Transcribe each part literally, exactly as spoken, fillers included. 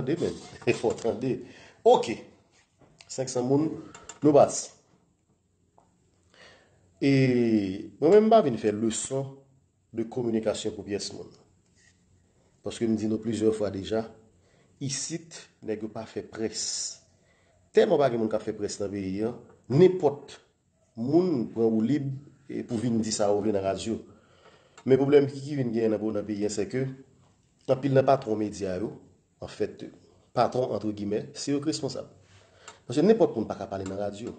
Tande, men. Fò tande. Ok. Senk san moun, nou pati. E mwen menm, m pa vin fè leson de kominikasyon pou pyès moun. Paske m di nou plizyè fwa deja, isit, nèg yo pa fè près. Tèlman pa gen moun k ap fè près nan peyi an, nenpòt moun pran woulib e pou vin di sa ou vle nan radyo. Men pwoblèm ki, ki vin genyen nan, nan peyi an, se ke anpil nan patwon medya yo, anfèt, patwon, antre gimè, se yo k responsab. Paske nenpòt moun pa ka pale nan radyo.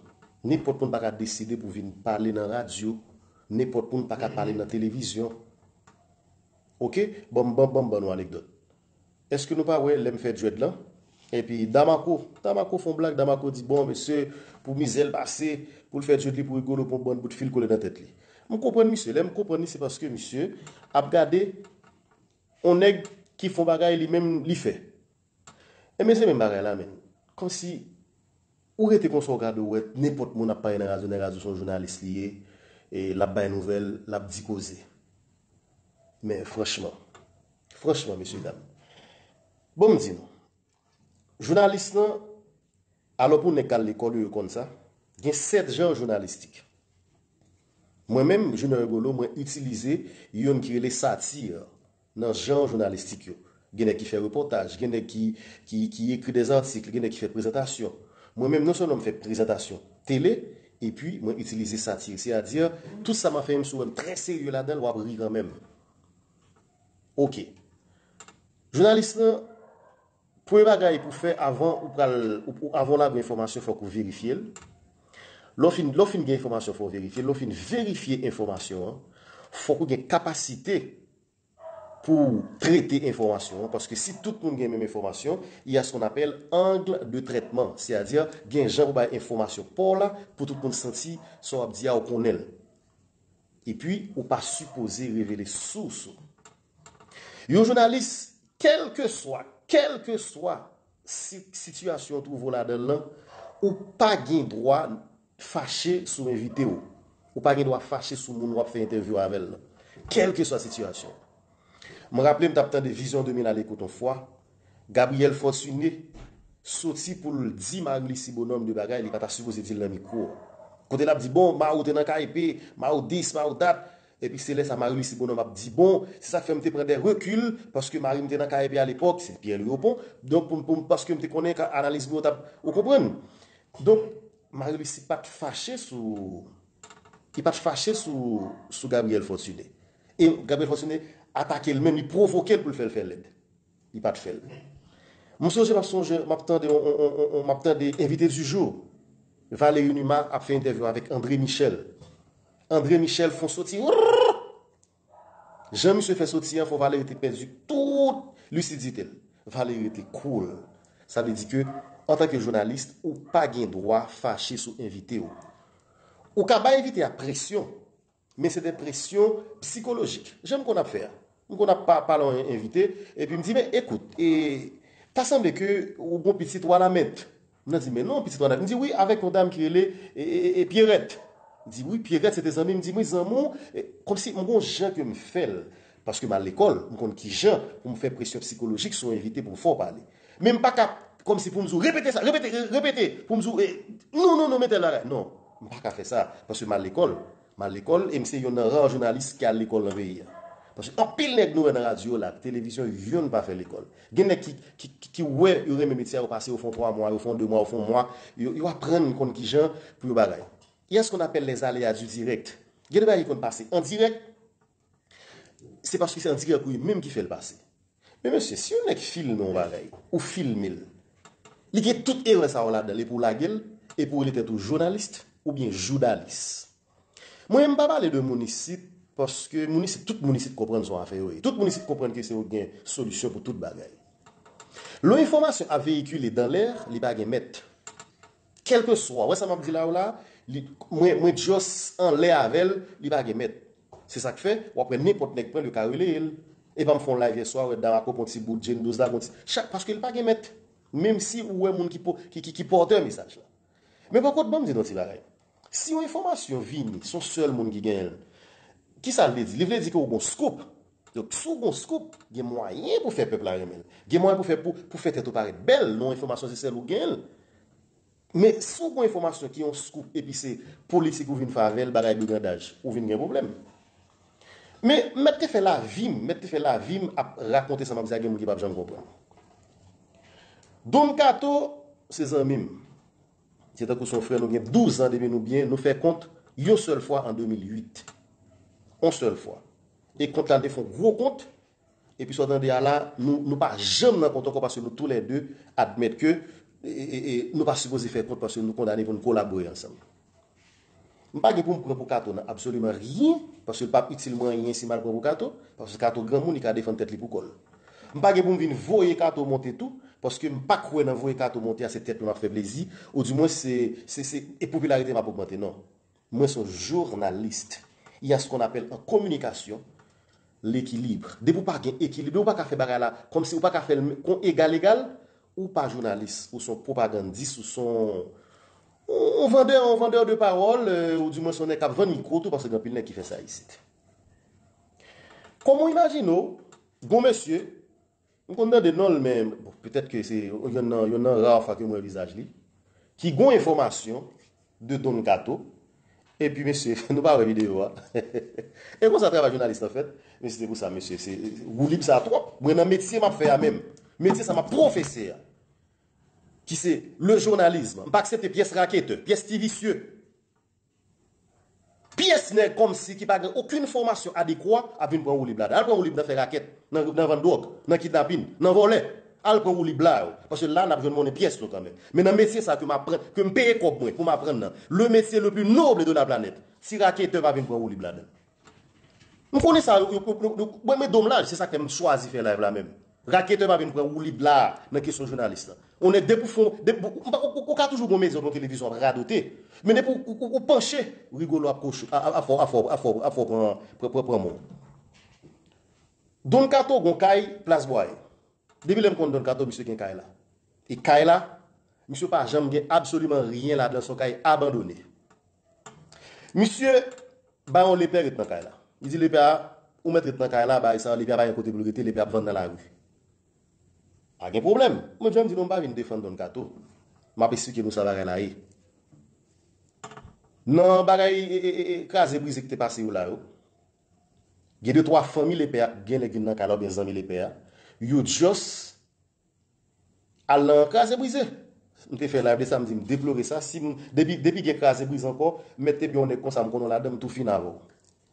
Nenpòt moun pa ka deside pou vin pale nan radyo. Nenpòt moun pa ka pale nan televizyon. Ok? Ban m, ban, ban m ban nou anekdòt. Èske nou pa wè lè m fè dread lan? Epi Damako, Damako fè yon blag, Damako di, bon, mesye, pou mizè l pase, pou l fè dread li pou rigolo, pou yon bann bout fil kole nan tèt li. M konprann misye. Lè m konprann li, se paske misye ap gade yon nèg ki fè yon bagay li menm li fè. Enben, se menm bagay la, menm. Kòmsi ou rete konsa, ou gade, ou wè nenpòt moun ap pale nan radyo, nan radyo, se yon jounalis li ye, e l ap bay nouvèl, l ap di koze. Men franchman, franchman, mesye dam, bon, m di nou, jounalis lan, alò pou nèg k al lekòl yo, yo konn sa, gen sèt jan jounalistik. Mwen menm, Junior Rigolo, mwen itilize youn ki rele satir nan jan jounalistik yo. Gen nèg ki fè repòtaj, gen nèg ki, ki, ki ekri dèzatik, gen nèg ki fè prezantasyon. Mwen menm, non sèlman m fè prezantasyon tele, epi mwen itilize satir. Sètadi, tout sa m ap fè, menm si w wè m trè serye ladan l, w ap ri kanmenm. Ok. Jounalis lan, premye bagay pou fè avan ou pral, ou, ou, avan w lage enfòmasyon, fòk ou verifye l. Lè w fin, lè w fin gen enfòmasyon, fò w verifye l. Lè w fin verifye enfòmasyon an, fòk ou gen kapasite pou w trete enfòmasyon an, paske si tout moun gen menm enfòmasyon, il y a ce qu'on appelle angle de traitement, sètadi gen jan pou bay enfòmasyon pa w la, pou tout moun santi sa w ap di a, ou konnen l. Epi, ou pa sipoze revele sous ou. Yon jounalis, kèlkeswa, kèlkeswa si, sitiyasyon ou twouve w ladan l lan, ou pa gen dwa fache sou envite w. Ou pa gen dwa fache sou moun w ap fè entèvyou avè l lan. Kèlkeswa sitiyasyon. Mwen raple m t ap tande Vizyon de mil a lekout yon fwa. Gabriel Fortuné soti pou l di Marie Lucie Bonhomme de bagay li pa ta sipoze di l nan mikwo. Kote l ap di, bon, Mao te nan K E P, Mao this, Mao that. Epi se lè sa Marie Lucie Bonhomme ap di, bon, se sa k fè m te pran de rekil, paske mari m te nan K E P a lepòk, se Pierre Louis Opont. Donk, pou m, pou m, paske m te konnen ka analiz mwen t ap, ou konprann? Donk, Marie Lucie pa t fache sou, li pa t fache sou, sou Gabriel Fortuné. E Gabriel Fortuné atake l menm, li pwovoke l pou l fè l fè lèd. Li pa t fè l. M sonje, m ap sonje, m ap tande, on, on, on, on, m ap tande Invité du jour. Valérie Numa ap fè entèvyou avèk André Michel. André Michel fè yon soti. Rrrr! Jan misye fè soti an, fò Valérie te pèdi tout lisidite l. Valérie rete cool. Sa vle di ke, antanke jounalis, ou pa gen dwa fache sou envite w. Ou ka bay envite a presyon, men se de presyon sikolojik. Jan m konn ap fè a. M konn ap pa, pale yon envite, epi m di, men ekout, e, ta sanble ke ou gon pitit Wanament. M nan di, men non, pitit Wanament. M di, wi, avèk yon dam ki rele, e, e, e, e, Pierrette. M di, wi, Pierrette, se te zanmi m. M di, wi, zanmi w, e, kòmsi m gon jan ke m fè l. Paske m al lekòl, m konn ki jan pou m fè presyon sikolojik sou envite pou m fè w pale. Men m pa ka, kòmsi pou m di w, repete sa, repete, re-, repete, pou m di w, e, non, non, non, men tèl bagay. Non, m pa ka fè sa, paske m al lekòl. M al lekòl, e m se yonn nan ra jounalis ki al lekòl nan peyi a. Paske anpil nèg nou wè nan radyo la, televizyon, yonn pa fè lekòl. Gen nèg ki, ki, ki, ki wè yo renmen metye a, yo pase, yo fè yon twa mwa, yo fè yon de mwa, yo fè yon mwa, yo, yo aprann konn ki jan pou yo bagay. Il y a ce qu'on appelle les aléas du direct. Gen de bagay ki konn pase an dirèk, se paske se an dirèk ou menm ki fè l pase. Men mesye, si yon nèg filme yon bagay, ou filme l, li gen tout erè sa yo ladan l, epi w lage l, epi w rele tèt ou jounalis oubyen joudalis. Mwen, m pa pale de moun isit, paske moun isit, tout moun isit konprann se yon afè yo ye. Tout moun isit konprann ke se yo k gen solisyon pou tout bagay. Lè yon enfòmasyon ap veyikile dan lè, li pa gen mèt. Kèlkeswa, wè sa m ap di la yo la, li, mwen, mwen just anlè avè l, li pa gen mèt. Se sa k fè, w ap wè nenpòt nèg pran l, yo ka releye l. E pa m fè yon live yèswa, wè Damako pran ti bout Jane Doze la, pran ti, chak, paske l pa gen mèt. Menm si ou wè moun ki po-, ki, ki, ki pòtè mesaj la. Men pa kont, ban m di nou ti bagay. Si yon enfòmasyon vini, se yon sèl moun ki genyen l, kisa l vle di? Li vle di ke w gon scoop. Donk, si w gen yon scoop, gen mwayen pou fè pèp la renmen l. Gen mwayen pou fè, pou, pou fè tèt ou parèt bèl, nan yon enfòmasyon se sèl ou gen l. Men si w gen yon enfòmasyon ki yon scoop epi se politik ou vin fè avè l, bagay brigandaj, ou vin gen pwoblèm. Men m mèt te fè lavi m, m mèt te fè lavi m ap rakonte sa m ap di a, gen moun ki p ap janm konprann. Don Kato, se zanmi m. Se tankou se yon frè, nou gen douz an depi nou byen, nou fè kont yon sèl fwa an de mil uit. Yon sèl fwa. E kont la, nou te fè yon gwo kont, epi sa w tande a la, nou, nou pa janm nan kont ankò paske nou toulède admèt ke e, e, e, nou pa sipoze fè kont paske nou kondane pou n kolabore ansanm. M pa gen pou m pran pou Kato nan absoliman ryen, paske l p ap itil mwen anyen si m al pran pou Kato, paske Kato granmoun, li ka defann tèt li pou kò l. M pa gen pou m vin voye Kato monte tou, paske m pa kwè nan voye Kato monte a, se tèt mwen m ap fè plezi, oudimwen se, se, se, e popilarite m ap ogmante, non. Mwen se yon jounalis. Il y a ce qu'on appelle en communication l'équilibre. Depi w pa gen ekilib, depi w pa ka fè bagay la, kòmsi ou pa ka fè l kon egal egal, ou pa jounalis, ou se yon pwopagandis, ou se yon, yon vandè, yon vandè de pawòl, euh, ou di mwen se yon nèg k ap vann mikwo tou, paske gen anpil nèg ki fè sa isit. Kòman w imajine w, gon mesye, m konn tande non l, men bon, petèt ke se yonn nan, yonn nan ra fwa ke m wè vizaj li, ki gon enfòmasyon de Don Kato, epi mesye, nou pa wè videyo a. E konsa travay jounalis lan fèt, mesye, se pou sa, mesye, se woulib sa twòp. Mwen nan metye m ap fè a menm, metye sa m ap pwofese a, ki se le journalisme. M pa aksepte pyès raketè, pyès ti visye. Pyès nèg kòmsi ki pa gen okenn fòmasyon adekwa ap vin pran woulib ladan. Al pran woulib nan fè rakèt, nan, nan vann dwòg, nan kidnapin, nan vòlè. Al pran woulib la yo. Paske la n ap jwenn monnen pyès nou kanmenm. Men nan metye sa ke m aprann, ke m peye kòb mwen pou m aprann nan, le métier le plus noble de la planète, ti raketè pa vin pran woulib ladan. M konnen sa, yo, yo, yo, yo, mwen, mwen domlaj, se sa k fè m chwazi fè live la menm. Raketè pa vin pran woulib la nan kesyon jounalis lan. On nèg depi w fon, depi, ou, ou, ou, ou ka toujou gon medya, gon televizyon ap radote. Men depi w, ou, ou, ou panche, rigolo ap koche, a, a, a fò, a fò, a fò, a fò pran, pran, pran, pran mò. Don Kato gon kay Plas Bwaye. Depi lè m konn Don Kato, misye gen kay la. E kay la, misye pa janm gen absoliman ryen ladan, se yon kay abandone. Misye ba yon lepè ret nan kay la. Li di lepè a, ou mèt ret nan kay la, bagay sa, lepè a pa gen kote pou l rete, lepè a ap vann nan lari. Pa gen pwoblèm. Mwen menm m di non, m pa vin defann Don Kato. M ap esplike nou sa bagay la ye. Nan bagay e, e, e, e, kraze brize ki te pase yo la yo, gen de twa fanmi lepè a, gen lè vin nan kay la oubyen zanmi lepè a, yo just al nan kraze brize. M te fè live de sa, m di m deplore sa. Si m, depi, depi gen kraze brize ankò, m mèt te byen yon nèg konsa, m konnen w ladan, m tou fin avè w.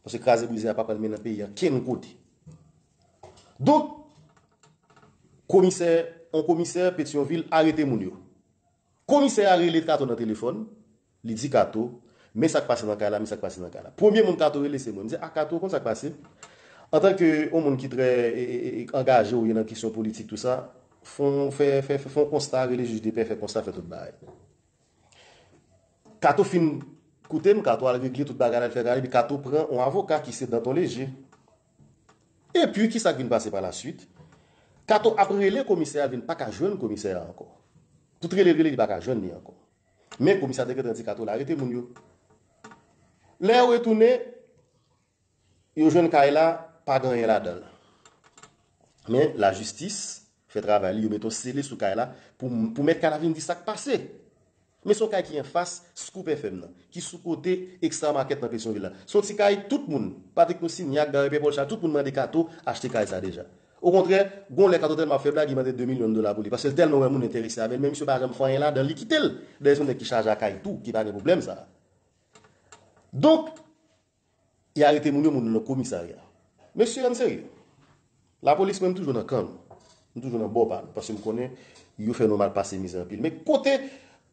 Paske kraze brize a pa pral mennen peyi a kenn kote. Donk, komisè, yon komisè Petyonvil arete moun yo. Komisè a rele Kato nan telefòn, li di Kato, men sa k pase nan kay la, men sa k pase nan kay la. Premye moun Kato rele se mwen. M di, a Kato, konn sa k pase? Antanke yon moun ki trè e, e, e, angaje ou ye nan kesyon politik, tou sa, fè yon, fè, fè, fè, fè yon konsta, rele jij de pè, fè konsta, fè tout bagay. Kato fin koute m, Kato al regle tout bagay la, l fè gade, epi Kato pran yon avoka ki se Danton Leje. Epi, ki sa k vin pase pa la swit? Kato ap rele komisè a, vin pa ka jwenn komisè a ankò. Tout rele, rele, li pa ka jwenn li ankò. Men komisè a te gentan di Kato l arete moun yo. Lè yo retounen, yo jwenn kay la, pa gen anyen ladan l. Men lajistis fè travay li, yo mete yon sele sou kay la pou, pou mèt kay la vin di sa k pase. Men se yon kay ki anfas Scoop F M nan, ki sou kote Extra Market nan Petyonvil la. Se yon ti kay, tout moun, Patrick Moussignac, Gary Pierre Paul Charles, tout moun mande Kato achte kay sa deja. Okontrè, gon lè Kato tèlman ap fè blag, li mande de milyon dola pou li, paske l tèlman wè moun enterese avè l, men misye pa janm fè anyen ladan, li kite l. Dayè se yon nèg ki chaje a kay tou, ki pa gen pwoblèm sa. Donk, y arete moun yo, moun yo nan komisarya. Mesye, ann serye. Lapolis, mwen, m toujou nan kan nou. M toujou nan bò pa nou, paske m konnen yo fè nou mal pase mizè anpil. Men kote,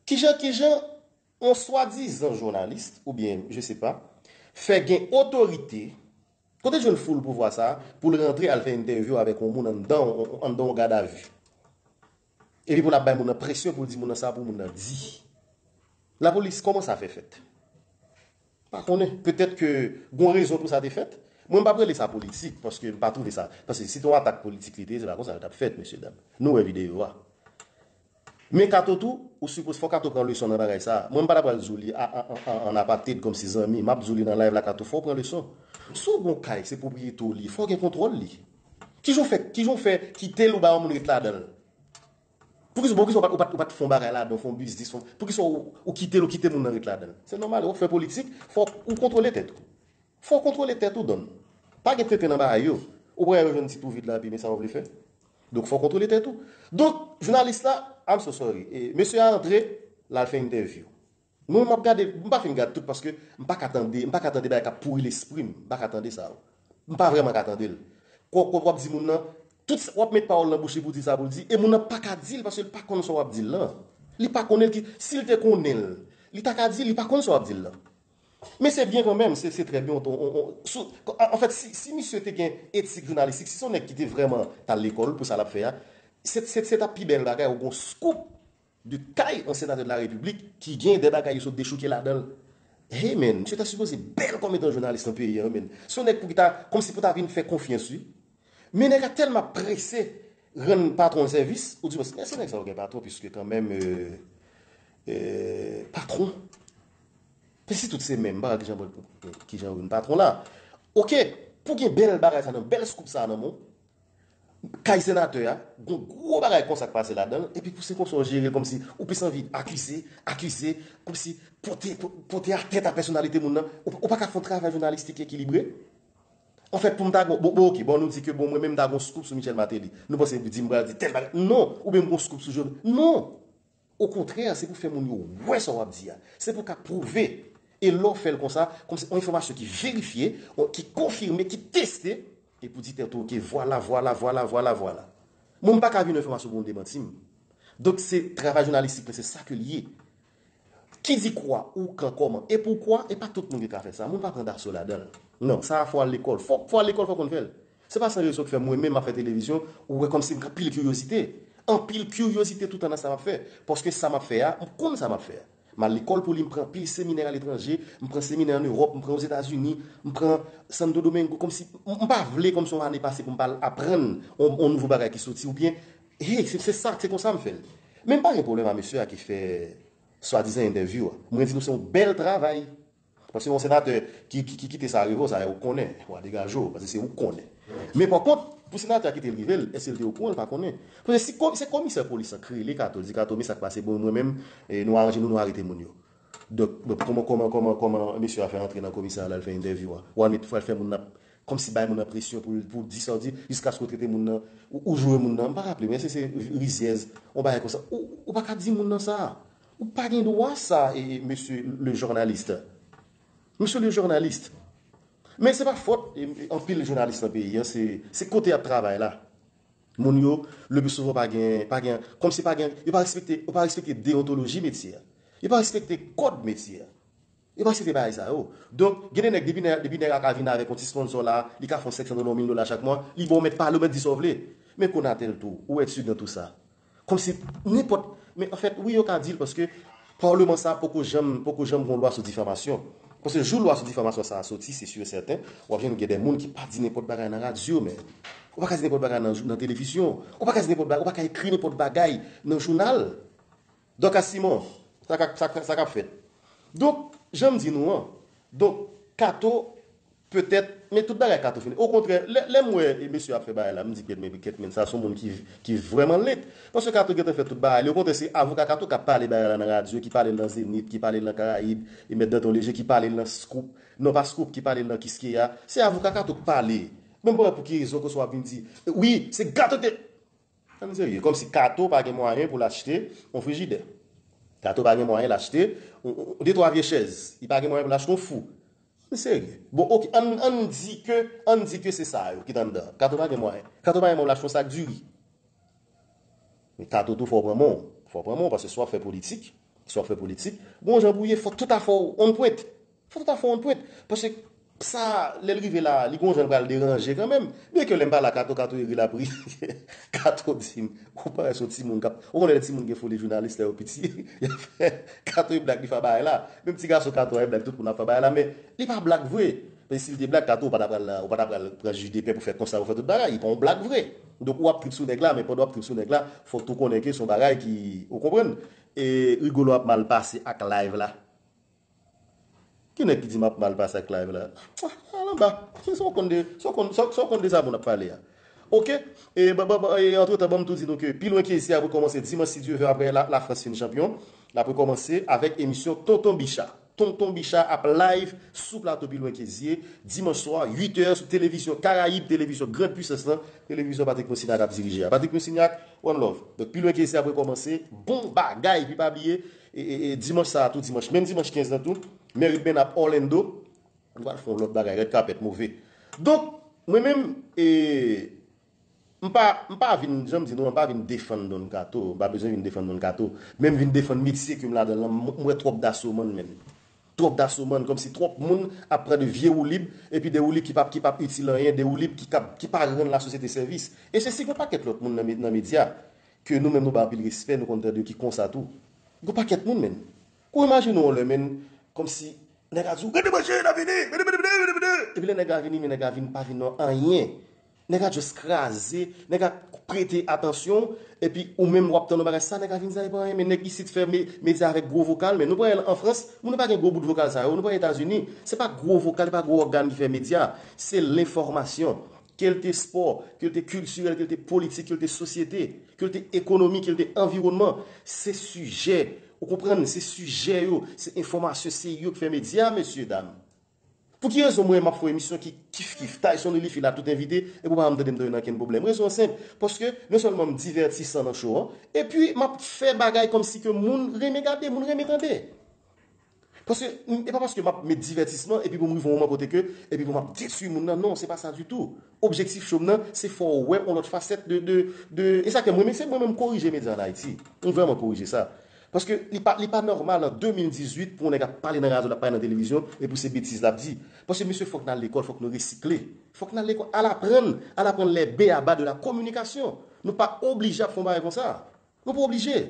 kijan, kijan yon swadizan jounalis, oubyen, je sais pas, fè gen otorite, kote l jwenn foul pouvwa sa a, pou l rantre al fè entèvyou avèk yon moun anndan, anndan yon gadavi? Epi pou l ap bay moun nan presyon pou l di moun nan sa pou moun nan di. Lapolis, kòman sa fè fèt? Pa konnen. Petèt ke gon rezon pou sa te fèt. Mwen, m p ap rele sa politik, paske m pa twouve sa. Paske si te yon atak politik li te ye, se pa konsa l t ap fèt, mesye dam. Nou wè videyo a. Men Kato tou, ou sipoze, fò Kato pran leson nan bagay sa. Mwen, m pa ta pral di w li a- a- a- a- an apatrid kòmsi zanmi. M ap di w li nan live la, Kato, fò w pran leson. Si w gen yon kay, se pwopriyete w li, fò w gen kontwòl li. Kijan w fè, kijan w fè kite l ou bay yon moun ret ladan l? Poukisa, poukisa w pa t, ou pa t, ou pa t fè yon bagay ladan, fè yon biznis, fè yon- poukisa w, ou kite l, ou kite moun nan ret ladan l? Se nòmal, w ap fè politik, fò w kontwole tèt ou. Fò w kontwole tèt ou, Don. Pa gen tenten nan bagay yo. Ou pral rejwenn ti twou vid la, epi men sa w vle fè. Donk, fò w kontwole tèt ou. Donk, jounalis la, I'm so sorry. E, mesye a antre, l al fè entèvyou. Mwen, m ap gade, m pa fin gade tout paske m pa ka tande, m pa ka tande bagay k ap pouri lespri m. M pa ka tande sa yo. M pa vrèman ka tande l. Kò, kò w ap di moun nan, tout sa, w ap met pawòl nan bouch li pou di sa pou l di, e moun nan pa ka di l paske l pa konn sa w ap di l lan. Li pa konnen l ki, si l te konnen l, li ta ka di l, li pa konn sa w ap di l lan. Men se byen kanmenm, se, se trè byen. On, on, on, sou, an, anfèt, si, si misye te gen etik jounalistik, si se yon nèg ki te vrèman t al lekòl pou sa l ap fè a, se, se, se t ap pi bèl bagay, ou gon scoop de kay yon senatè de la repiblik ki gen de bagay yo sot dechouke ladan l. Hey man, misye ta sipoze bèl kòm etan jounalis nan peyi an, man. Se yon nèg pou ki ta, kòmsi pou ta vin fè konfyans, wi. Men nèg la tèlman prese rann patwon l sèvis, ou di, men se nèg sa yo gen patwon, piske kanmenm, euh, euh, patwon. Men si tout se menm, m pa wè kijan, kijan yo jwenn patwon la. Oke, pou gen bèl bagay sa nan, bèl scoop sa nan men w, kay senatè a, gon gwo bagay konsa k pase ladan l, epi pou se konsa w jere l kòmsi ou plis anvi akize, akize, kòmsi pote, po- pote atèt a pèsonalite moun nan, ou, ou pa ka fè yon travay jounalistik ekilibre. Anfèt, pou m ta gon, bon, bon, oke, bon, nou di ke, bon, mwen menm m ta gon scoop sou Michel Martelly. Nou panse di m pral di tèl bagay. Non, oubyen m gon scoop sou Jovenel. Non! Okontrè, se pou fè moun yo wè sa w ap di a. Se pou ka pwouve. E lè w fè l konsa, kòmsi yon enfòmasyon ki verifye, yon- ki konfime, ki teste, e pou di tèt ou, oke, vwala, vwala, vwala, vwala, vwala. Mwen, m pa ka vin yon enfòmasyon pou moun demanti m. Donk, se travay jounalistik la, se sa ke l ye. Ki di kwa, ou, kan, kòman, e poukwa, e pa tout moun ki ka fè sa. Moun pa pran daso ladan l. Non, sa a fò al lekòl. Fò, fò al lekòl, fò konn fè l. Se pa san rezon ki fè mwen menm m ap fè televizyon, ou wè kòmsi m gen anpil kiryozite. Anpil kiryozite toutan nan sa m ap fè. Paske sa m ap fè a, m konn sa m ap fè a. M al lekòl pou li, m pran anpil seminè aletranje, m pran seminè ann Ewòp, m pran Ozetazini, m pran Santo Domingo, kòmsi, m, m pa vle kòmsi yon ane pase pou m pa al aprann yon, yon nouvo bagay ki soti, oubyen, hey, se, se sa, se konsa m fè l. Men m pa gen pwoblèm a mesye a ki fè swadizan entèvyou a. Mwen di nou se yon bèl travay. Paske yon senatè ki, ki, ki kite sa rive w, sa ou konnen, w a degaje w, paske se ou konnen. Men pa kont, pou senatè a kite l rive l, èske l te okouran, l pa konnen. Paske si ko- se komisè polis lan k rele Kato, l di Kato, men sa k pase, bon, mwen menm, e, nou aranje nou, nou arete moun yo. Donk, bon, kòman, kòman, kòman, kòman mesye a fè antre nan komisarya la, l fè entèvyou a? W al met, w al fè moun nan, kòmsi bay moun nan presyon pou, pou di sa w di, jiskaske w trete moun nan, ou, ou joure moun nan. M pa raple m, èske se rizyèz, yon bagay konsa. Ou, ou pa ka di moun nan sa. Ou pa gen dwa sa, e, e, mesye le journaliste. Mesye le journaliste. Men se pa fòt, e, e, anpil jounalis nan peyi an, se, se kote y ap travay la. Moun yo, le pli souvan pa gen, pa gen, kòmsi pa gen, yo pa respekte, yo pa respekte deyontoloji metye a. Yo pa respekte kòd metye a. Yo pa respekte bagay sa yo. Donk, gen de nèg, depi nèg, depi nèg la ka vin avèk yon ti sponsò la, li ka fè yon senk san dola, yon mil dola chak mwa, li ba w mèt pale, w mèt di sa w vle. Men Konatel tou, ou etid nan tou sa. Kòmsi nenpòt, men anfèt, wi, yo ka di l paske palman sa poko janm, poko janm gon lwa sou difamasyon. Paske jou lwa sou difamasyon sa a soti, se si e sèten, w ap jwenn gen de moun ki pa di nenpòt bagay nan radyo, men. Ou pa ka di nenpòt bagay nan, nan televizyon. Ou pa ka di nenpòt bagay, ou pa ka ekri nenpòt bagay nan jounal. Dorcas Simon, sa k ap, sa k, sa k ap fèt? Donk, jan m di nou an, donk, Kato, petèt, men tout bagay Kato fini. Okontrè, lè, lè m wè mesye ap fè bagay la, m di, kèt men, kèt men, sa se yon moun ki, ki vrèman lent. Paske Kato gentan fè tout bagay li. Okontrè, se avoka Kato k ap pale bagay la nan radyo, ki pale l nan Zenith, ki pale l nan Karayib, e Mèt Danton Leje, ki pale l nan Scoop, non pa Scoop, ki pale l nan Kiskeya. Se avoka Kato k pale. Men m pa wè pou ki rezon ke w ap vin di, wi, se Kato te Ann serye, kòmsi Kato pa gen mwayen pou l achte yon frijidè. Kato pa gen mwayen l achte yon, yon, de twa vye chèz. Li pa gen mwayen pou l achte yon fou. Ann serye. Bon, oke, ann, ann di ke, ann di ke se sa yo ki t anndan. Kato pa gen mwayen. Kato pa gen mwayen pou l achte yon sak diri. Men Kato tou fò w pran men w. Fò w pran men w paske si w ap fè politik, si w ap fè politik, gon jan pou w ye, fòk tout afè w on pwent. Fò tout afè w on pwent. Paske sa, lè l rive la, li gon jan l pral deranje kanmenm. Byenke lè m pale a Kato, Kato ri l ap ri. Kato di m, ou parèt se yon timoun k ap, ou konnen lè timoun gen foli jounalis lè yo piti, y ap fè, Kato e blag li fè bagay la. Menm ti gason Kato a e blag tout moun ap fè bagay la, men li pa blag vre. Paske si l te blag, Kato, ou pa ta pral, ou pa ta pral pran jij de pè pou fè konsta, pou fè tout bagay. Li pa yon blag vre. Donk, ou ap trip sou nèg la, men pandan w ap trip sou nèg la, fòk tou konnen ke se yon bagay ki, ou konprann? E Rigolo ap mal pase ak live la. Ki nèg ki di m ap mal pase ak live la? Al anba. Se sa w konn de, sa w konn, sa, sa w konn de sa moun ap pale a. Oke? E, ba, ba, ba, e antretan, ban m tou di nou ke Pi Lwen Ke Zye ap rekòmanse dimanch, si Dye vle, apre la, Lafrans fin chanpyon. L ap rekòmanse avèk emisyon Tonton Bicha. Tonton Bicha ap live sou plato Pi Lwen Ke Zye, dimanch swa, uit è, sou televizyon Karayib, televizyon Grand Puissance lan, televizyon Patrick Monsignac ap dirije a. Patrick Monsignac, one love. Donk, Pi Lwen Ke Zye ap rekòmanse, bon bagay, epi pa bliye, e, e, e, dimanch sa a tou, dimanch, menm dimanch kenz lan tou, Mary Ben ap Orlando, nou pral fè yon lòt bagay, red carpet, move. Donk, mwen menm, e, M pa, m pa vin, jan m di nou, m pa vin defann Don Kato, m pa bezwen vin defann Don Kato, men m vin defann metye ke m ladan l lan, m, m wè twòp dasomann, menn. Twòp dasomann, kòmsi twòp moun ap pran de vye woulib, epi de woulib ki p ap, ki p ap itil anyen, de woulib ki, k ap, ki pa rann lasosyete sèvis. E se si gen pakèt lòt moun nan, me- nan medya, ke nou menm nou ba anpil respè, nou konn tande yo ki konsa tou. Gen pakèt moun, menn. Ou imajine w lè, menn, kòmsi nèg a di w, "Rete branche, n a vini, vini, vini, vini, vini, vini." Epi lè nèg la vini, men nèg la vin pa vin non anyen. Nèg la just kraze, nèg la prete atansyon, epi ou menm w ap tann yon bagay, sa nèg la vin di la, li pa anyen, men nèg isit fè me- medya avèk gwo vokal, men nou pran an Frans, moun yo pa gen gwo bout vokal sa yo, nou pran Etazini, se pa gwo vokal, se pa gwo ògàn ki fè medya, se lenfòmasyon. Ke l te spò, ke l te kiltirèl, ke l te politik, ke l te sosyete, ke l te ekonomi, ke l te anviwònman, se sijè, ou konprann, se sijè yo, se enfòmasyon, se yo k fè medya, mesye dam. Pou ki rezon mwen m ap fè yon emisyon ki kif kif, Tyson Lilifi la tout envite, epi w pa janm tande m tande nan kenn pwoblèm? Rezon an senp, paske non sèlman m divètisan nan show an, epi m ap fè bagay kòmsi ke moun renmen gade, moun renmen tande. Paske, e pa paske m ap met divètisman epi pou m rive yon moman kote ke, epi pou m ap detwi moun nan. Non, se pa sa ditou. Objektif show m nan, se fè w wè yon lòt fasèt de, de, de, e sa ke mwen, se mwen menm korije medya an Ayiti. M vrèman korije sa. Paske li pa, li pa nòmal an de mil dizuit pou yon nèg ap pale nan radyo, l ap pale nan televizyon, epi se betiz l ap di. Paske mesye, fòk n al lekòl, fòk nou resikle. Fòk n al lekòl, al aprann, al aprann les b a ba de la communication. Nou pa oblije ap fè yon bagay konsa. Nou pa oblije.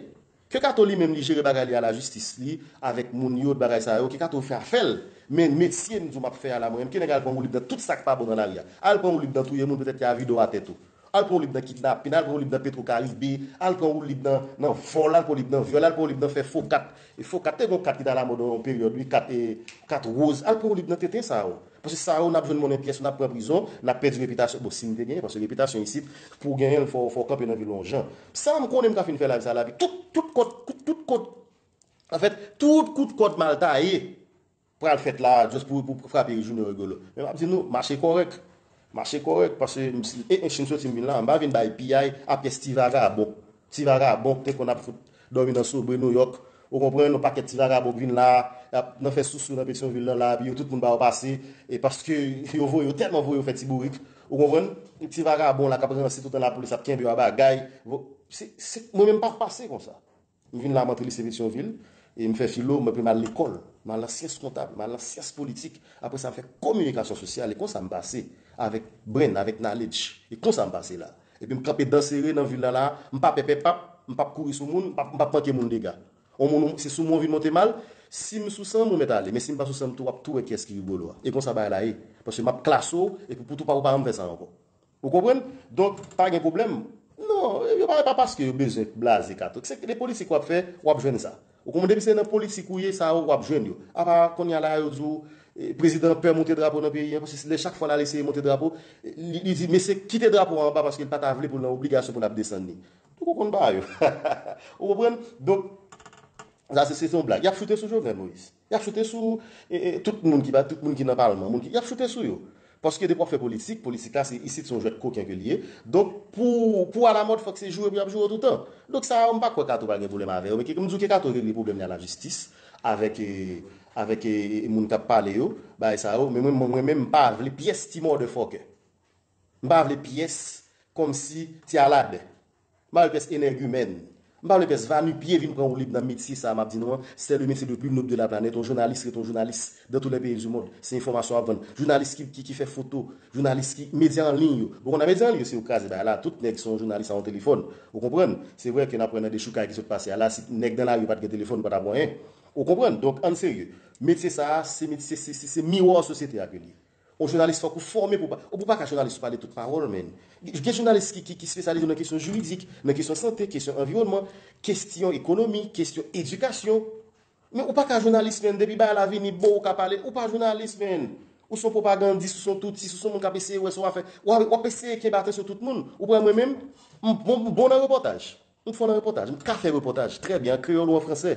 Ke Kato li menm li jere bagay li a lajistis li, avèk moun yo, bagay sa yo, ke Kato fè afè l. Men metye m di w m ap fè a la mwen menm, ke nèg al pran woulib nan tout sa k pa bon nan lari a. Al pran woulib nan touye moun, petèt ke a vide w atè tou. Al pran woulib nan kidnapin, al pran woulib nan Petro Caribe, al pran woulib nan, nan vòl, al pran woulib nan vyòl, al pran woulib nan fè fo kat. E fo kat, te gen yon kat ki t alamòd yon peryòd, wi, kat, e, kat woz. Al pran woulib nan tenten sa yo. Paske sa yo, n ap jwenn monnen pyès, n ap pran prizon, n ap pèdi repitasyon. Bon, si n te genyen, paske repitasyon isit, pou w genyen l, fò, fò w kanpe nan vil yon jan. Sa m konnen m ka fin fè lavi sa, lavi. Tout, tout kòd, tout, tout kòd, anfèt, tout kout kòd mal taye pral fèt la, just pou, pou frape Junior Rigolo. Men m ap di nou, mache kòrèk. Mache kòrèk, paske m, e, e, si m soti m vin la, m pa vin bay piyay a pyès ti vagabon. Ti vagabon ki te konn ap fout dòmi nan Sobre, Nouyòk. Ou konprann? Yon pakèt ti vagabon k vin la, y ap nan fè sousou nan Petyonvil nan la, epi yo tout moun ba yo pase, e paske yo voye yo, tèlman voye yo fè ti bourik. Ou konprann? Ti vagabon la k ap ranse toutan lapolis ap kenbe yo a bagay. Vo-, se, se, mwen menm m pa pase konsa. M vin la, m antre lise Petyonvil, e m fè filo, m, epi m al lekòl. M al nan syans kontab, m al nan syans politik. Apre sa, m fè kominikasyon sosyal, e konsa m pase, avèk brain, avèk knowledge. E konsa m pase la. Epi m kanpe dan sere nan vil la la, m pa pè pè pap, m p ap kouri sou moun, m p ap, m p ap manke moun dega. On moun, se sou mwen w vin monte mal, si m sou san m, ou mèt ale. Men si m pa sou san m tou, w ap tou wè kiyès ki rigolo a. E konsa bagay la ye. Paske m ap klase w, epi pou tou pa ou pa janm fè sa ankò. Ou konprann? Donk, pa gen pwoblèm. Non, yo pa, pa paske yo bezwen blaze Kato. Se de politik w ap fè, w ap jwenn sa. Ou konprann? Depi se nan politik ou ye, sa yo, w ap jwenn yo. Apa, kounye a la, yo di w, e, prezidan pè moute drapo nan peyi an, paske lè chak fwa l al eseye moute drapo, li, li di, "Mesye, kite drapo a anba," paske l pa ta vle pou l nan obligasyon pou l ap desann li. Ou konprann ba yo. Ou konprann? Donk, sa se, se yon blag. Y ap choute sou Jovenel Moïse. Y ap choute sou, e, e, tout moun ki pa, tout moun ki nan palman, moun ki, y ap choute sou yo. Paske depi w ap fè politik, politik la, se isit, se yon jwèt koken ke li ye. Donk, pou, pou alamòd, fòk se joure pou y ap joure w toutan. Donk, sa yo, m pa kwè Kato pa gen pwoblèm avè yo. Men ke, m di w ke Kato regle pwoblèm li a lajistis, avèk, e, avèk, e, e, moun k ap pale yo, bagay sa yo. Men mwen, mwen, mwen menm, m pa vle pyès ti motherfucker. M pa vle pyès kòmsi ti aladè. M pa vle pyès enègimèn. M pa vle pyès vanipye vin pran woulib nan metye sa a m ap di nou an. C'est le métier le plus noble de la planète. Yon jounalis rete yon jounalis dans tous les pays du monde. Se enfòmasyon w ap vann. Jounalis ki, ki, ki fè foto. Jounalis ki, medya an liy yo. Bon, kounye a medya an liy yo, se yo kraze bagay la. Tout nèg se yon jounalis a yon telefòn. Ou konprann? Se vre ke n ap wè nan dechoukay ki sot pase a la, si nèg nan lari yo pa t gen telefòn, yo pa t ap wè anyen. Ou konprann? Donk, ann serye. Metye sa a, se metye, se, se, se miwa sosyete a ke li ye. Yon jounalis fòk ou fòme pou pa, ou pa ka jounalis ou pale tout pawòl, men. Gen jounalis ki, ki, ki espesyalize nan kesyon jiridik, nan kesyon sante, kesyon anviwònman, kesyon ekonomi, kesyon edikasyon. Men ou pa ka jounalis, men, depi bagay la vini, bon, ou ka pale, ou pa jounalis, men. Ou se yon pwopagandis, ou se yon toutis, ou se yon moun k ap eseye wè sa w a fè. W ap, w ap eseye kenbe atansyon tout moun. Ou pran mwen menm, m bon, m bon nan repòtaj. M fò nan repòtaj. M ka fè repòtaj trè byen an kreyòl ou an fransè.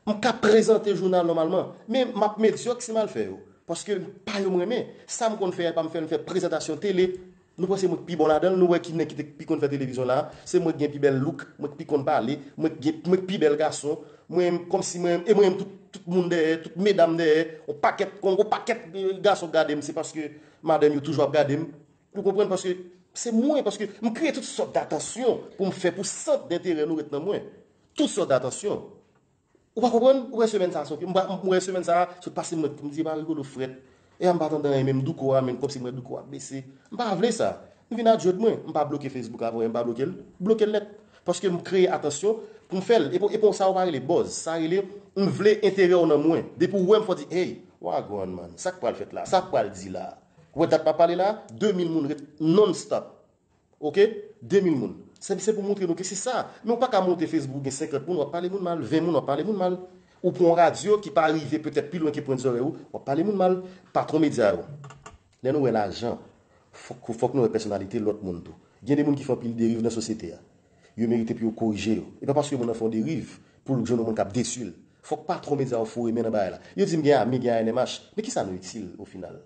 M ka prezante jounal nòmalman. Men m ap medyòk si m al fè yo. Paske pa yo m renmen. Sa m konn fè a, pa m fè, m fè prezantasyon tele. Nou panse mwen k pi bon ladan l, nou wè ki nèg ki te pi konn fè televizyon la. Se mwen k gen pi bèl look, mwen k pi konn pale, mwen k gen, mwen k pi bèl gason. Mwen, kòmsi mwen, e mwen, tout, tout moun dèyè, tout medam dèyè, yon pakèt, yon pakèt, eh, gason k gade m, se paske madanm yo toujou ap gade m. Ou konprann? Paske se mwen, paske m kreye tout sòt datansyon pou m fè pou sant denterè nou ret nan mwen. Tout sòt datansyon. Ou pa konprann? Ou wè semèn sa a, m wè semèn sa a, sot pase mwen, m di, "Epa, Rigolo frèt." E a m pa tande anyen, menm douko a, menm kòmsi mwen douko a bese. M pa vle sa. M vin adjòt mwen. M pa bloke Facebook avan, m pa bloke l. Bloke l nèt. Paske m kreye atansyon pou m fè l. E pou, e pou sa, ou pa rele buzz. Sa rele, m vle enterè w nan mwen. Depi w wè m fò di, "Hey, wagwan, man. Sa k pral fèt la? Sa k pral di la?" Ou wè dat m ap pale la? De mil moun ret non-stop. Oke? De mil moun. Se, se pou montre nou ke se sa. Men ou pa ka monte Facebook, gen senkant moun, w ap pale moun mal, ven moun, w ap pale moun mal. Ou pran yon radyo ki pa rive petèt pi lwen ke pwent zòrèy ou, w ap pale moun mal. Patwon medya yo, lè nou wè lajan, fòk, fòk nou wè pèsonalite lòt moun tou. Gen de moun ki fè anpil deriv nan sosyete a. Yo merite pou yo korije yo. E pa paske moun nan fè yon deriv pou l jwenn yon moun k ap detwi l. Fòk patwon medya yo foure men nan bagay la. Yo di m gen ame, gen A N M H. Men kisa nou itil o final?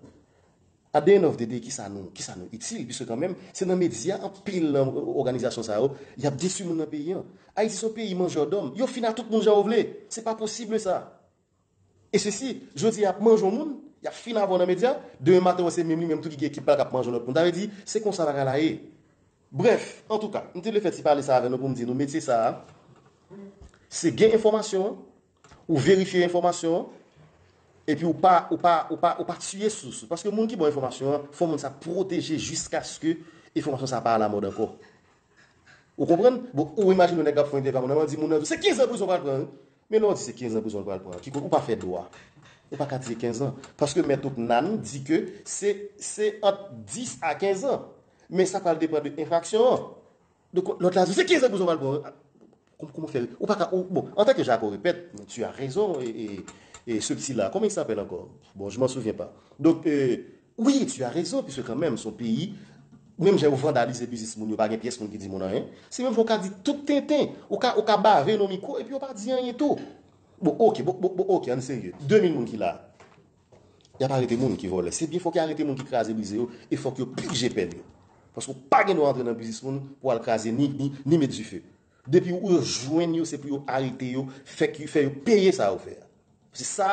At the end of the day, kisa nou, kisa nou itil? Piske kanmenm, se nan medya anpil nan òganizasyon sa yo, y ap detwi moun nan peyi an. Ayiti se yon peyi manjè dòm. Yo fin a tout moun jan yo vle. Se pa posib sa. E sesi, jodi a y ap manje yon moun, y ap fin avè w nan medya, demen maten w se menm li menm tou ki gen ekip pa l k ap manje yon lòt moun. Sa vle di, se konsa bagay la ye. Brèf, antouka, m te vle fè ti pale sa avè nou pou m di nou metye sa a, se gen enfòmasyon an, ou verifye enfòmasyon an, epi ou pa, ou pa, ou pa, ou pa tiye sous ou. Paske moun ki ba w enfòmasyon an, fò moun sa pwoteje jiskaske enfòmasyon sa pa alamòd ankò. Ou konprann? Bon, ou imajine yon nèg k ap fè yon entèvyou a moun nan, di moun nan, se kenz an prizon pral pran, wi. Men lè w di se kenz an prizon l pral pran, ki kote ou pa fè dwa. Ou pa ka di se kenz an. Paske mèt Ocnan di ke se, se ant dis a kenz an. Men sa pral depann de enfraksyon an. Donk, lòt la di, se kenz an prizon pral pran. Kòm, kòman fè? Ou pa ka, ou, bon, antanke Jako repèt, tu as raison, e, e, e ce petit-là, comment il s'appelle encore? Bon, je m'en souviens pas. Donk, e, wi, tu as raison, puisque kanmenm, se yon peyi, menm jan yo vandalize biznis moun, yo pa gen pyès moun ki di moun anyen. Se menm jan ou ka di tout tenten, ou ka, ou ka bave nan mikwo, epi yo pa di anyen tou. Bon, oke, bon, bon, bon, oke, ann serye. De mil moun ki la. Y ap arete moun ki vòlè. Se byen, fòk yo arete moun ki kraze brize yo, e fòk yo pije pèn yo. Paske w pa gen dwa antre nan biznis moun pou w al kraze ni, ni, ni met dife. Depi w jwenn yo, se pou yo arete yo, fèk yo, fè yo peye sa yo fè a. Se sa,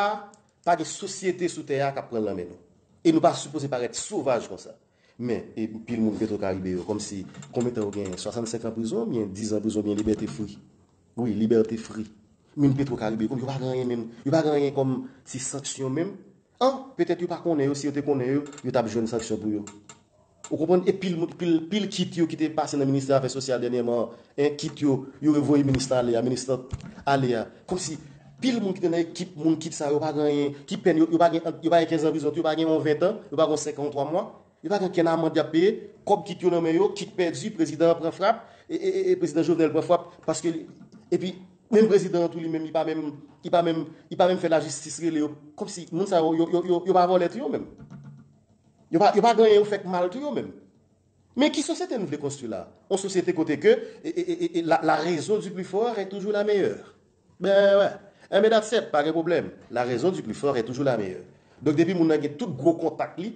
pa gen sosyete sou tè a k ap pran l nan men nou. E nou pa sipoze parèt sovaj konsa. Men, e pil moun Petro Caribe yo, kòmsi, konbyen tan yo genyen? Swasannsenk an prizon, oubyen diz an prizon, oubyen libète fri? Wi, libète fri. Moun Petro Caribe, kòm yo pa gen anyen menm, yo pa gen anyen kòm ti sanksyon menm. An, petèt yo pa konnen yo, si yo te konnen yo, yo t ap jwenn sanksyon pou yo. Ou konprann? E pil moun, pil, pil kit yo ki te pase nan ministè afè sosyal dènyèman, en, kit yo, yo revoye minis la ale a, minis la ale a. Kòmsi, pil moun ki te nan ekip moun kit sa yo pa gen anyen, ki pèn yo, yo pa gen, yo pa gen kenz an prizon, yo pa gen yon ven tan, yo pa gen senk an, twa mwa. Yo pa gen okenn amann y ap peye. Kòb kit yo nan men yo, kit pèdi, prezidan an pran frap, e, e, e, e prezidan Jovenel pran frap, paske li, epi, menm prezidan an tou li menm, li pa menm, li pa menm, li pa menm fè lajistis rele yo. Kòmsi moun sa yo, yo, yo, yo, yo pa vòlè tou yo menm. Yo pa, yo pa gen anyen yo fè k mal tou yo menm. Men ki sosyete nou vle konstwi la? Yon sosyete kote ke, e, e, e, e, la, la raison du plus fort est toujours la meilleure. Ben, wè. Enben, that's it, pa gen pwoblèm. La raison du plus fort est toujours la meilleure. Donk, depi moun nan gen tout gwo kontak li,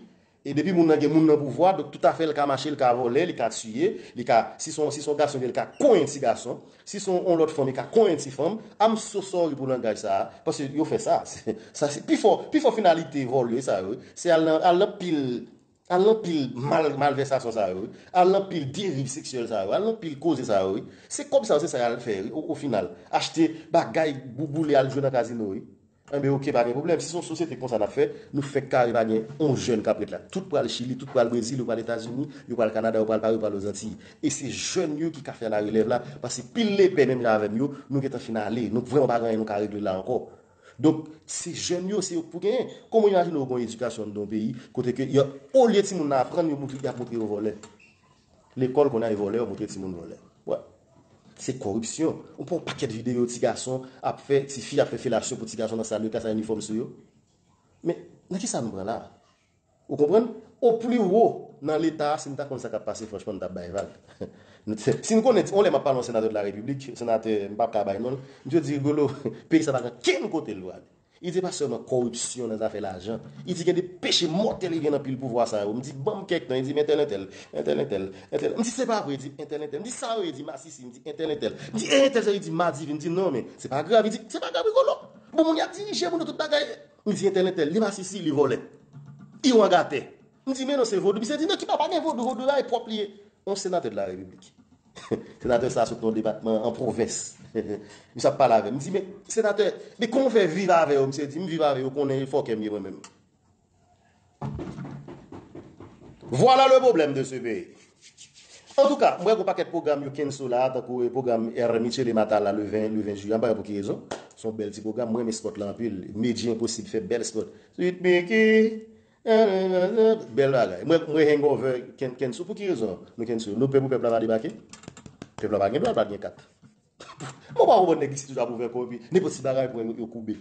e depi moun nan gen moun nan pouvwa, donk, toutafè, l ka mache, l ka vòlè, li ka tiye, li ka, si se yon, si se yon gason, li ka konyen ti gason, si se yon, yon lòt fanm, li ka konyen ti fanm. I'm so sorry pou langaj sa a, paske yo fè sa. Sa, se pi fò, pi fò finalite vòl yo, e sa yo, wi. Se al nan, al nan pil Al nan pil mal, malvèsasyon sa yo, wi. Al nan pil deriv seksyèl sa yo, al nan pil koze sa yo, wi. Se kòb sa yo, se sa y al fè, wi, o, o final. Achte bagay, bouboule, al jwe nan kazino, wi. Enben, oke, pa gen pwoblèm. Si se yon sosyete konsa n ap fè, nou fèk kare pa gen yon jèn k ap ret la. Tout pral Chili, tout pral Brezil, yo pral Etazini, yo pral Kanada, yo pral Pari, yo pral Lozantiy. E se jèn yo ki ka fè larelèv la, paske pil lepè menm jan avè m yo, nou gentan fin ale. Nou vrèman pa gen anyen nou ka regle la ankò. Donk, se jèn yo, se yo k pou genyen. Kòman w imajine w gen yon edikasyon anndan yon peyi, kote ke y a, olye timoun nan aprann, yo moutre, y ap moutre yo vòlè. Lekòl, kounye a, e vòlè, yo moutre timoun vòlè. Wè. Se kòripsyon. Ou pran yon pakèt videyo ti gason ap fè, ti fi ap fè felasyon pou ti gason nan sal yo, kasa inifòm sou yo. Men, nan ki sa nou pran la? Ou konprann? O pli wo nan Leta, si n ta konn sa k ap pase, franchman, n t ap bay vag. Si n konnen, on lè m ap pale yon senatè de la Repiblik, senatè, m p ap ka bay non l, misye di, Rigolo, peyi sa pa gen kenn kote l prale. Li di, e pa sèlman kòripsyon nan zafè lajan. Li di, gen de peche mòtèl ki gen nan pil pouvwa sa yo. M di, ban m kèk non. Li di, entèl, entèl, entèl, entèl, entèl. M di, se pa vre. Li di, entèl, entèl. M di, sa yo ye? Di, masisi. M di, entèl, entèl. M di, e entèl sa yo? Li di, madivin. M di, non, men se pa grav. Li di, se pa grav, Rigolo. Bon, moun y ap dirije moun yo tout bagay. M di, entèl, entèl. Li masisi, li vòlè. Li yon gatè. M di, men non, se vodou. Misye di, non, ki pa, pa gen vodou, vodou la e pwòp li ye. On senatè de la Repiblik. Senatè sa sot nan depatman, an pwovens. Misye ap pale avè m. M di, men, senatè, men kòman w fè viv avè yo? Misye di, m viv avè yo, konnen e fòkè m ye mwen menm. Voilà le problème de ce pays. Antouka, m wè gon pakèt pwogram yo kenso la, tankou pwogram Air Michele Matala le ven, le ven jiyè. M pa wè pou ki rezon. Se yon bèl ti pwogram. Mwen renmen spòt la anpil. Medji Enposib fè bèl spòt. Sweet Mickey. Bèl bagay. Mwen, mwen hangover ken-, kenso. Pou ki rezon nou kenso? Nou pè pou pèp la pa debake? Pèp la pa gen dwa pa gen kat. Mwen pa konprann nèg isit toujou ap ouvè kò epi nenpòt ti bagay pou yo koube.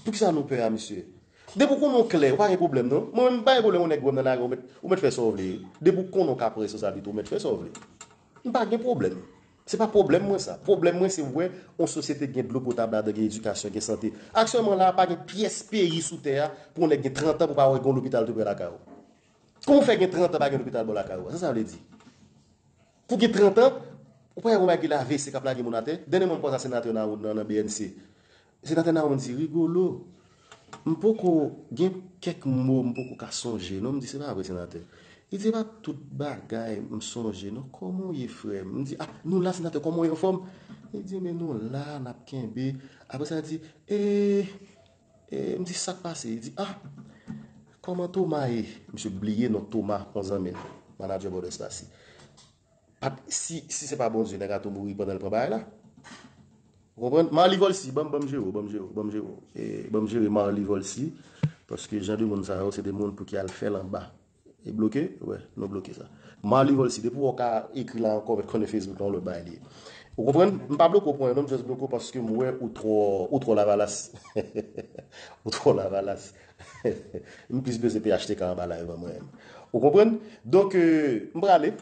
Poukisa nou pè a, mesye? Depi w konnen w klè, ou pa gen pwoblèm non. Mwen menm, m pa gen pwoblèm yon nèg wè m nan lari, ou mèt, ou mèt fè sa w vle. Depi w konnen w ka pran responsablite, ou mèt fè sa w vle. M pa gen pwoblèm. Se pa pwoblèm mwen sa. Pwoblèm mwen se wè yon sosyete gen dlo potab ladan, gen edikasyon, gen sante. Aktyèlman la, pa gen pyès peyi sou tè a pou yon nèg gen trant an pou pa wè gen yon lopital tou prè lakay ou. Kòman w fè gen trant an pa gen lopital bò lakay ou a? Sa sa vle di? Pou gen trant an, ou pa wè yon bagay ki la A V C k ap lage moun atè? Dènyèman m kwaze senatè nan, nan, nan B N C. Senatè Nawomi di, Rigolo, m poko gen kèk mo m poko ka sonje non. M di, se pa vre, senatè. Li di, e pa tout bagay m sonje non. Kòman w ye, frè m? M di, a, nou la, senatè, kòman w ye, anfòm? Li di, men nou la, n ap kenbe. Apre sa, li di, e, e, m di, sa k pase? Li di, a, kòman Toma ye? Misye bliye non Toma, yon zanmi l, manadjè Bòdè Espasi. Pa t, si, si se pa Bondye, nèg la tou mouri pandan l pran bagay la. Ou konprann? Marly Volcy, ban m, ban m jere w, ban m jere w, ban m jere w. E, ban m jere Marly Volcy, paske jan de moun sa yo, se de moun pou ki al fè l anba. E bloke? Wè, nou bloke sa. Marly Volcy, depi w ka ekri la ankò, mèt konnen Facebook la, yon lòt bagay li ye. Ou konprann? M pa bloke w pou anyen non, m just bloke w paske m wè ou twò, ou twò lavalas. Ou twò lavalas. M plis bezwen P H T K anba live an mwen menm. Ou konprann? Donk, euh, m prale.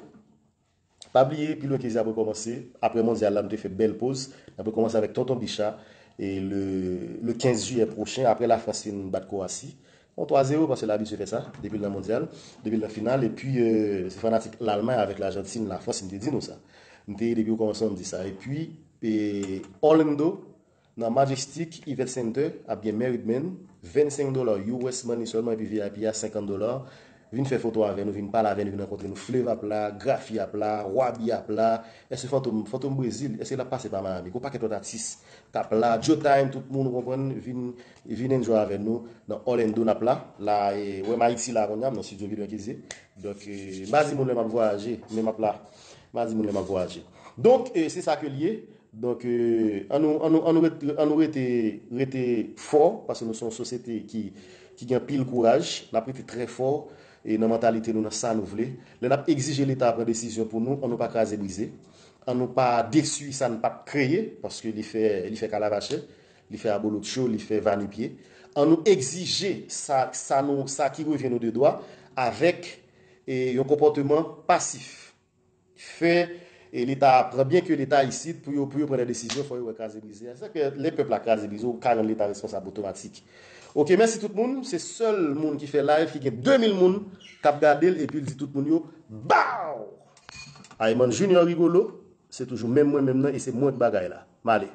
Pa bliye, Pi Lwen Ke Zi ap rekòmanse. Apre mondyal la, nou te fè bèl poz. N ap rekòmanse avèk Tonton Bicha. E le, le kenz jiyè pwochen, apre Lafrans fin bat Kwowasi. Yon twa zewo, paske l abitye fè sa, depi l nan mondyal, depi l nan final. Epi, euh, se fanatik Lalmay avèk Lajantin, Lafrans, m te di nou sa. M te, depi okòmansman, m di sa. Epi, e, Orlando, nan Majestic Event Center, ap gen Married Men, vennsenk dola U S money sèlman, epi V I P a, senkant dola. Vin fè foto avè nou, vin pale avè nou, vin rankontre nou. Fleuve ap la, Graffy ap la, Wabi ap la. Èske Fantom, Fantom Brezil, èske l ap pase pa Miami? Gon pakèt lòt atis k ap la. Joe Time, tout moun, ou konprann, vin, vin enjoy avè nou nan Orlando, n ap la. La, e, Wem Ayiti la kounye a, nan studio Pi Lwen Ke Zi. Donk, e, m pa di moun lè m ap vwayaje, men m ap la. M pa di moun lè m ap vwayaje. Donk, e, se sa ke l ye. Donk, euh, ann nou, ann nou, ann nou ret-, ann nou rete, rete fò, paske nou se yon sosyete ki, ki gen anpil kouraj. N ap rete trè fò, e nan mantalite nou, nan sa nou vle. Lè n ap egzije Leta pran desizyon pou nou, ann nou pa kraze brize. Ann nou pa detwi sa n p ap kreye, paske li fè, li fè kalavachè, li fè abolotcho, li fè vanipye. Ann nou egzije sa, sa nou, sa ki revyen nou de dwa avèk, e, yon konpòteman pasif. Fè, e, Leta pran, byen ke Leta isit, pou yo, pou yo pran de desizyon, fò yo wè kraze brize a. Se sa ke lè pèp la kraze brize, ou ka rann Leta responsab otomatik. Oke, mèsi tout moun. Se sèl moun ki fè live, ki gen de mil moun k ap gade l, epi l di tout moun yo, baw! Ayman Junior Rigolo, se toujou menm mwen menm nan, e se mwen k bagay la. M ale.